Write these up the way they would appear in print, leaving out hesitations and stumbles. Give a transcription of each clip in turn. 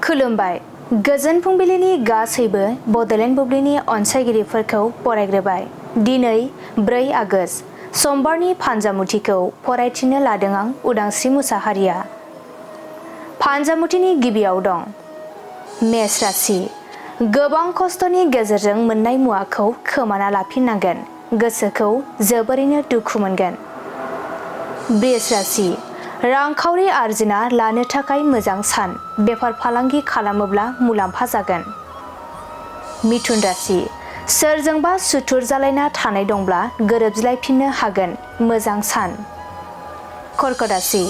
खुलुमबाय गोजोन फुंबिलिनि गासैबो बडलेण्ड बुब्लिनि अनसायगिरिफोरखौ बरायग्रोबाय। दिनै 4 आगस्ट समबारनि फान्जामुथिखौ फरायथिनो लादों आं उदांस्रि मुसाहारिया। फान्जामुथिनि गिबियाव दं मेष राशि। गोबां खस्थ'नि गेजेरजों मोननाय मुवाखौ खोमाना लाफिननांगोन, गोसोखौ जोबोरैनो दुखु मोनगोन। बृष राशि। रांखावरि आरजिना लानो थाखाय मोजां सान, बेफार फालांगि खालामोब्ला मुलाम्फा जागोन। मिथुन राशि। सोरजोंबा सुथुर जालायना थानाय दंब्ला गोरोबज्लायफिननो हागोन, मोजां सान। कर्कट राशि।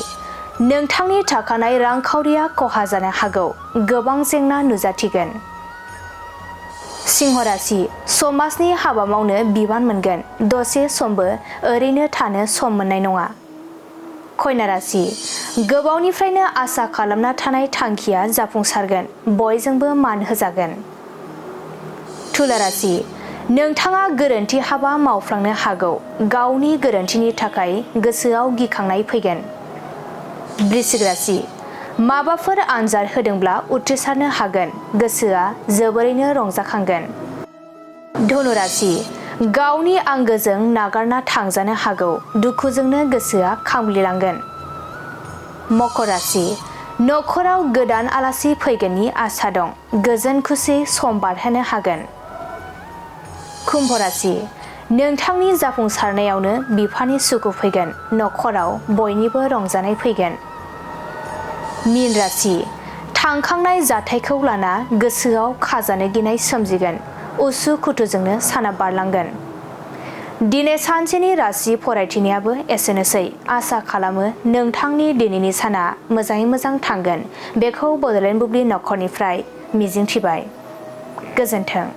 नोंथांनि थाखानाय रांखावरिया खहा जानो हागौ, गोबां जेंना नुजाथिगोन। सिंह राशि। समाजनि हाबा मावनो बिबान मोनगोन, दसे समबो ओरैनो थानो सम मोननाय नङा। कन्या राशि। गोबावनिफ्रायनो आसा खालामना थानाय थांखिया जाफुंसारगोन, बयजोंबो मान होजागोन। तुला राशि। नोंथाङा गोरोन्थि हाबा मावफ्लांनो हागौ, गावनि गोरोन्थिनि थाखाय गोसोआव गिखांनाय फैगोन। वृश्चिक राशि। माबाफोर आनजाद होदोंब्ला उथ्रिसारनो हागोन, गोसोआ जोबोरैनो रंजाखांगोन। धनु राशि। गावनि आंगोजों नागारना थांजानो हागौ, दुखुजोंनो गोसोआ खामग्लिलांगोन। मकर राशि। नखराव गोदान आलासि फैगोननि आसा दं, गोजोन खुसि सम बारहोनो हागोन। कुम्भ राशि। नोंथांनि जाफुंसारनायावनो बिफानि सुखु फैगोन, नखराव बयनिबो रंजानाय फैगोन। मीन राशि। थांखांनाय जाथायखौ लाना गोसोआव खाजानो गिनाय सोमजिगोन, उसु खुथुजोंनो साना बारलांगोन। दिनै सानसेनि राशि फरायथिनायाबो एसेनोसै। आसा खालामो नोंथांनि दिनैनि साना मोजाङै मोजां थांगोन, बेखौ बडलेण्ड बुब्लि नखरनिफ्राय मिजिंथिबाय। गोजोन्थों।